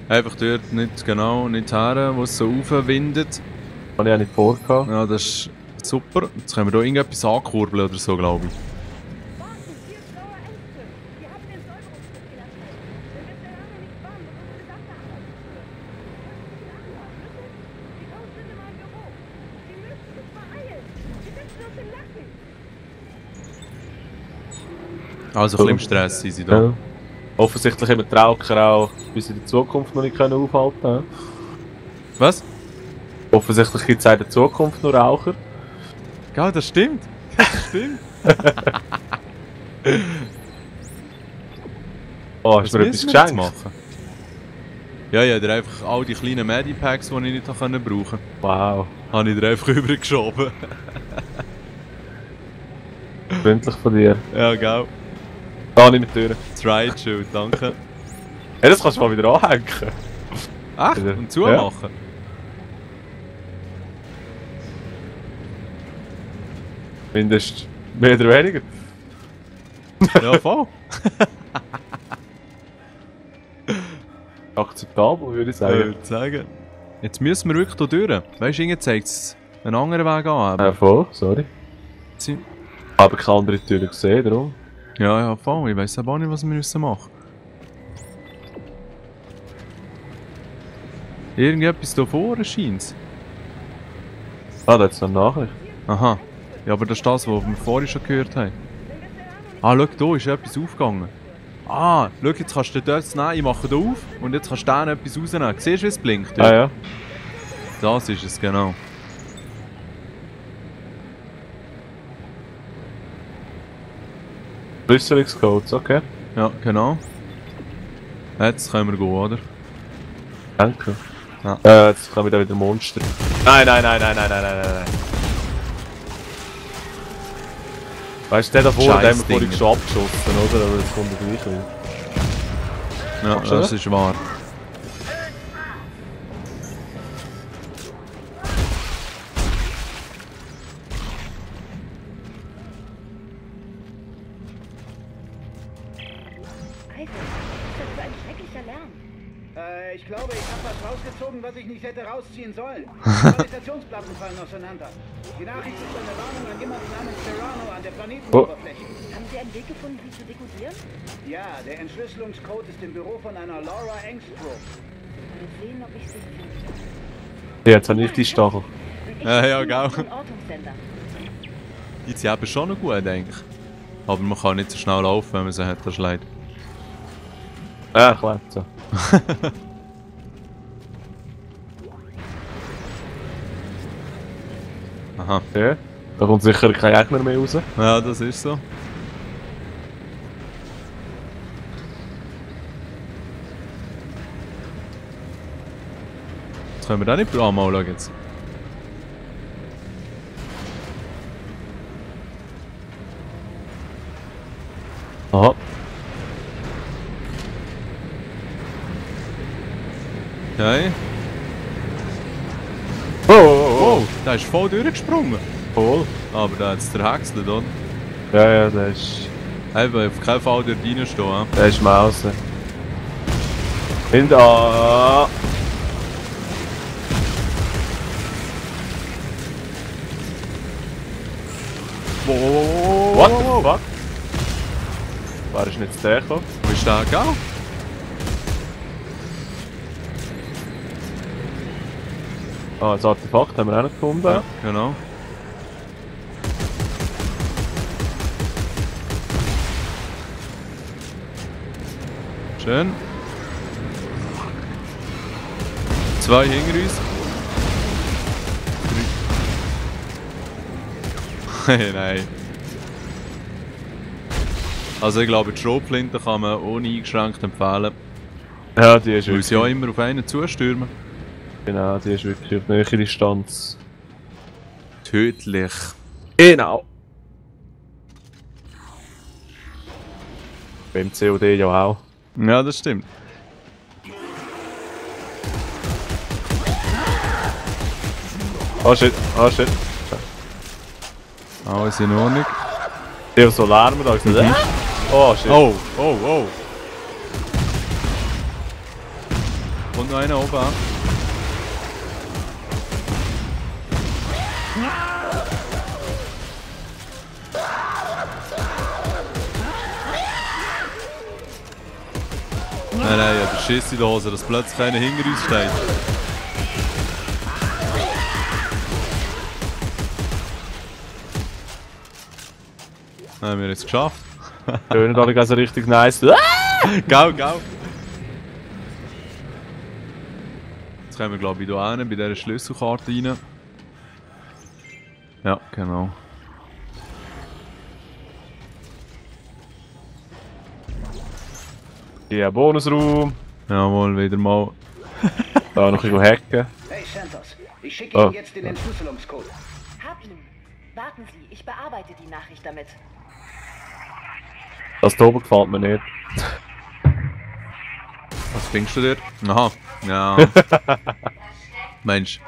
Einfach dort nicht genau, nicht her, wo es so aufwindet. Habe ich auch nicht vorgehabt. Ja, das ist super. Jetzt können wir hier irgendetwas ankurbeln oder so, glaube ich. Also ein bisschen im Stress sind sie da. Ja. Offensichtlich haben wir die Raucher auch bis in die Zukunft noch nicht aufhalten können. Was? Offensichtlich gibt es auch in der Zukunft noch Raucher. Ja, das stimmt. Das stimmt. Oh, hast du mir etwas geschenkt? Machen? Ja, ja, dir einfach all die kleinen Medipacks, die ich nicht brauchen konnte. Wow. Habe ich dir einfach rübergeschoben. Freundlich von dir. Ja, genau. Da habe ich mit Türen. Try it schon, danke. Ja, das kannst du mal wieder anhängen. Ach, und zumachen? Ja. Mindestens mehr oder weniger. Ja, voll. Akzeptabel, würde ich sagen. Ich würde sagen. Jetzt müssen wir wirklich hier durch. Weißt du, irgendwie zeigt es einen anderen Weg an. Ja, voll, sorry. Ich habe keine andere Tür gesehen, darum. Ja, ja, voll. Ich weiss aber auch nicht, was wir müssen machen. Irgendetwas hier vorne scheint es. Ah, da ist noch eine Nachricht. Aha. Ja, aber das ist das, was wir vorhin schon gehört haben. Ah, schau, da ist etwas aufgegangen. Ah, schau, jetzt kannst du das nehmen, ich mache den auf und jetzt kannst du dann etwas rausnehmen. Siehst du, wie es blinkt? Ja. Ah ja. Das ist es, genau. Verschlüsselungscodes, okay. Ja, genau. Jetzt können wir gehen, oder? Danke. Ja. Jetzt kommen wieder Monster. Nein. Weißt du, der da vorne, den haben wir vorhin schon abgeschossen, oder? Aber das kommt gleich wieder. Ja, das ist wahr. Ich glaube, ich habe was rausgezogen, was ich nicht hätte rausziehen sollen. Die Gravitationsplatten fallen auseinander. Die Nachricht ist eine Warnung an jemanden namens Serrano an der Planetenoberfläche. Haben Sie einen Weg gefunden, sie zu dekodieren? Ja, der Entschlüsselungscode ist im Büro von einer Laura Engstrom. Mal sehen, ob ich sie finde. Ja, jetzt habe ich die Stachel. Ja, genau. Ortungssender. Die sind eben schon noch gut, denke ich. Aber man kann nicht so schnell laufen, wenn man sie hat, das ist leid. Ja, klar, so. Aha. Ja, da kommt sicher kein Gegner mehr raus. Ja, das ist so. Jetzt können wir da nicht mal schauen jetzt. Aha. Okay. Oh, der ist voll durchgesprungen. voll. Aber der hat es zerhäckselt, oder? Ja, der ist... Eben, auf keinen Fall dort reinstehen. Der ist Maus. Hinter... What the fuck? Wer ist nicht der gekommen? Wo ist der gegangen? Ah, das Artefakt haben wir auch noch gefunden. Ja, genau. Schön. 2 hinter uns. 3. Hey, nein. Also ich glaube, die Schrotflinte kann man ohne eingeschränkt empfehlen. Ja, die ist Weil wirklich... sie ja immer auf einen zustürmen. Genau, die ist wirklich auf nähe Distanz. Tödlich. Genau. Beim COD ja auch. Ja, das stimmt. Oh shit, oh shit. Alles in Ordnung. Die haben so Lärm da. Oh shit. Oh, oh, oh. kommt noch einer oben an. Nein, nein, ich hab Schiss in der Hose, dass plötzlich einer hinter uns steht. Nein, wir haben es geschafft. Schön, da liegt also richtig nice. Gau, gau! Jetzt kommen wir glaube ich hier hin, bei dieser Schlüsselkarte rein. Ja, genau. Ja, Bonusraum. Jawohl, wieder mal. Da noch ein bisschen hacken. Hey Santos, ich schicke Ihnen jetzt den Entschlüsselungscode. Hab ihn. Warten Sie, ich bearbeite die Nachricht damit. Das da oben gefällt mir nicht. Was findest du dir? Aha, ja. Mensch.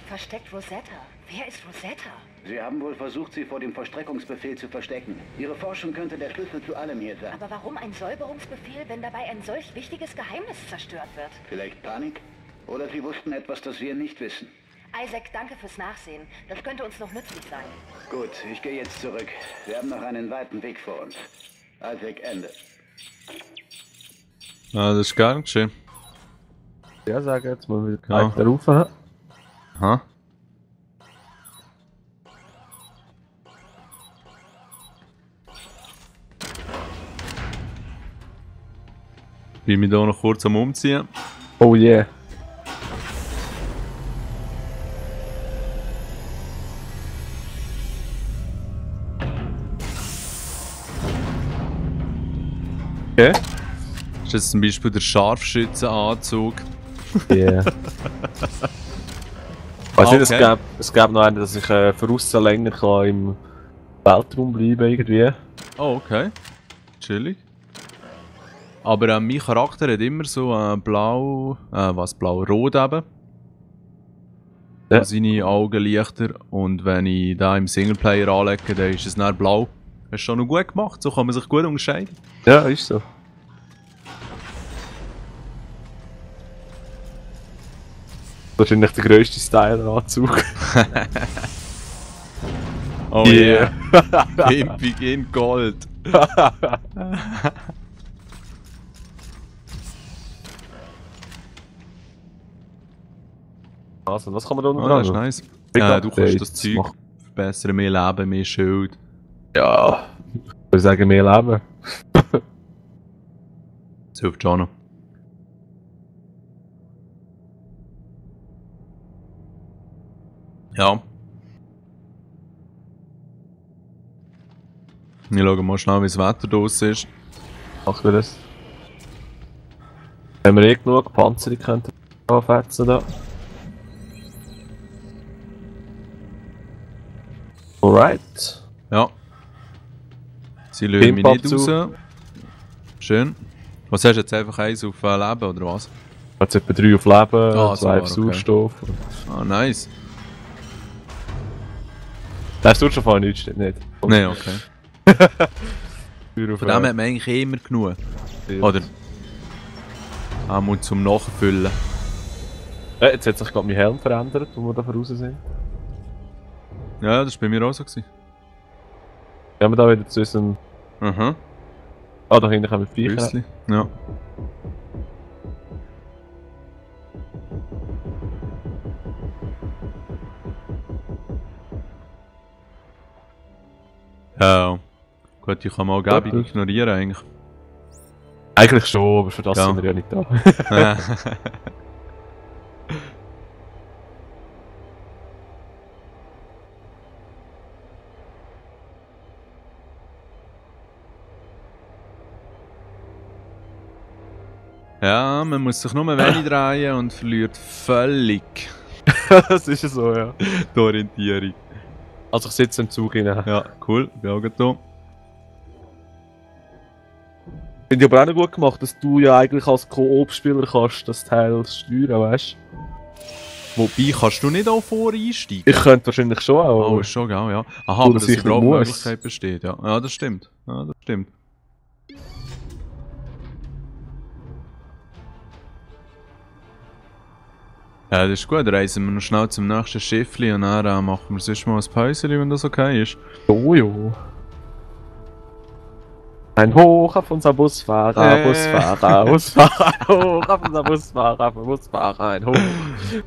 Versteckt Rosetta. Wer ist Rosetta? Sie haben wohl versucht, sie vor dem Vollstreckungsbefehl zu verstecken. Ihre Forschung könnte der Schlüssel zu allem hier sein. Aber warum ein Säuberungsbefehl, wenn dabei ein solch wichtiges Geheimnis zerstört wird? Vielleicht Panik? Oder sie wussten etwas, das wir nicht wissen. Isaac, danke fürs Nachsehen. Das könnte uns noch nützlich sein. Gut, ich gehe jetzt zurück. Wir haben noch einen weiten Weg vor uns. Isaac, Ende. Ja, das ist gar nicht schön. Ja, sagen jetzt mal wieder Ja. weiter rauf. Aha. Bin mich hier noch kurz am Umziehen. Oh yeah. Okay. Das ist jetzt zum Beispiel der Scharfschützenanzug. Yeah. Weiss nicht, Okay. es gab noch einen, dass ich für aussen länger kann im Weltraum bleiben irgendwie. Oh, okay. Chillig. Aber mein Charakter hat immer so blau... blau-rot eben. Ja. Seine Augenlichter. Und wenn ich da im Singleplayer anlege, dann ist es dann blau. Hast du schon noch gut gemacht, so kann man sich gut unterscheiden. Ja, ist so. Wahrscheinlich der grösste Style-Anzug. Oh yeah. Pimpig in Gold. Also, was kann man da noch Oh, das ist nice. Big Du kannst Update das Zeug machen. verbessern, mehr Leben, mehr Schild. Ja. Ich würde sagen, mehr Leben. Das hilft schon noch. Ja. Ich schaue mal schnell, wie das Wetter draussen ist. Machen wir das. Haben wir eh genug Panzer, die könnten anfetzen da. Alright. Ja. Sie lösen mich nicht Pimpabzug. raus. Schön. Was hast du jetzt einfach eins auf Leben oder was? Jetzt etwa 3 auf Leben, Ah, 2 super, auf okay. Sauerstoff. Ah, nice. Nein, Sauerstoff habe ich nicht, steht nicht. Nein, okay. 3 auf Von dem hat man eigentlich immer genug. Oder? Einmal zum Nachfüllen. Jetzt hat sich gerade mein Helm verändert, wo wir da raus sind. Ja, das war bei mir auch so. Gehen wir da wieder zu unserem... Aha. Ah, da hinten kommen wir Viecher. Grüßli. Ja. Ja. Gut, ich kann mal Gabi Gut. ignorieren eigentlich. Eigentlich schon, aber für das Ja. sind wir ja nicht da. Ja. Ja, man muss sich nur wenig drehen und verliert völlig Das ist ja so, ja. die Orientierung. Also ich sitze im Zug rein. Ja, cool, bin auch gerade da. Finde ich aber auch noch gut gemacht, dass du ja eigentlich als Koop-Spieler kannst das Teil steuern, weißt du? Wobei, kannst du nicht auch vor einsteigen? Ich könnte wahrscheinlich schon auch. Oh, ist schon geil, ja. Aha, Wo aber das dass sicher überhaupt muss. Möglichkeit besteht, ja. Ja, das stimmt. Ja, das stimmt. Ja, das ist gut. Dann reisen wir noch schnell zum nächsten Schiffli und dann machen wir sonst mal ein Päuschen, wenn das okay ist. Jojo. Ein Hoch auf unser Busfahrer, Busfahrer, Busfahrer, hoch auf unser Busfahrer, Busfahrer, ein Hoch.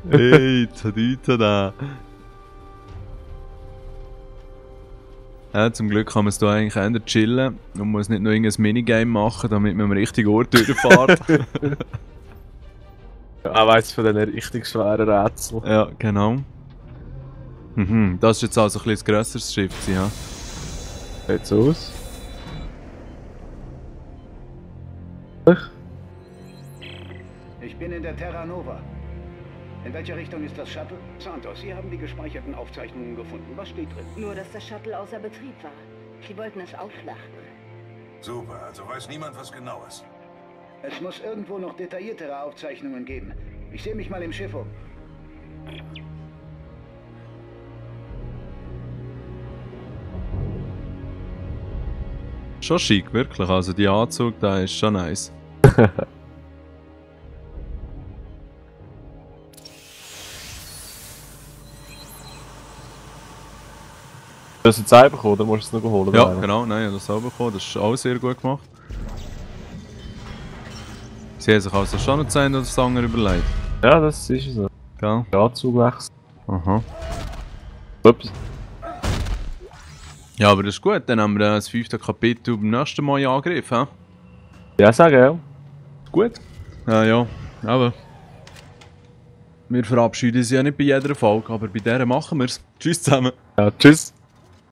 Hey, Tadita da. Ja, zum Glück kann man es hier eigentlich eher chillen und muss nicht nur irgendein Minigame machen, damit man am richtigen Ort durchfährt. Ja, weiss von diesen richtig schweren Rätseln. Ja, genau. Mhm, das ist jetzt also ein bisschen grösseres Schiff, ja. Sieht so aus. Ich bin in der Terra Nova. In welche Richtung ist das Shuttle? Santos, Sie haben die gespeicherten Aufzeichnungen gefunden. Was steht drin? Nur, dass das Shuttle außer Betrieb war. Sie wollten es ausschlachten. Super, also weiß niemand was Genaues. Es muss irgendwo noch detailliertere Aufzeichnungen geben. Ich sehe mich mal im Schiff um. Schon schick, wirklich. Also, die Anzug, da ist schon nice. Du hast jetzt selber bekommen, oder musst du es noch holen? Ja, oder? genau, nein, ich habe das auch bekommen. Das ist auch sehr gut gemacht. Sie haben sich also schon noch das eine oder das andere überlegt. Ja, das ist so. Gell? Der Anzug wechseln. Aha. Ups. Ja, aber das ist gut. Dann haben wir das 5. Kapitel beim nächsten Mal in Angriff, hä? Ja, sag ja. Gut. Ja, ja, aber. Wir verabschieden uns ja nicht bei jeder Folge, aber bei der machen wir es. Tschüss zusammen. Ja, tschüss.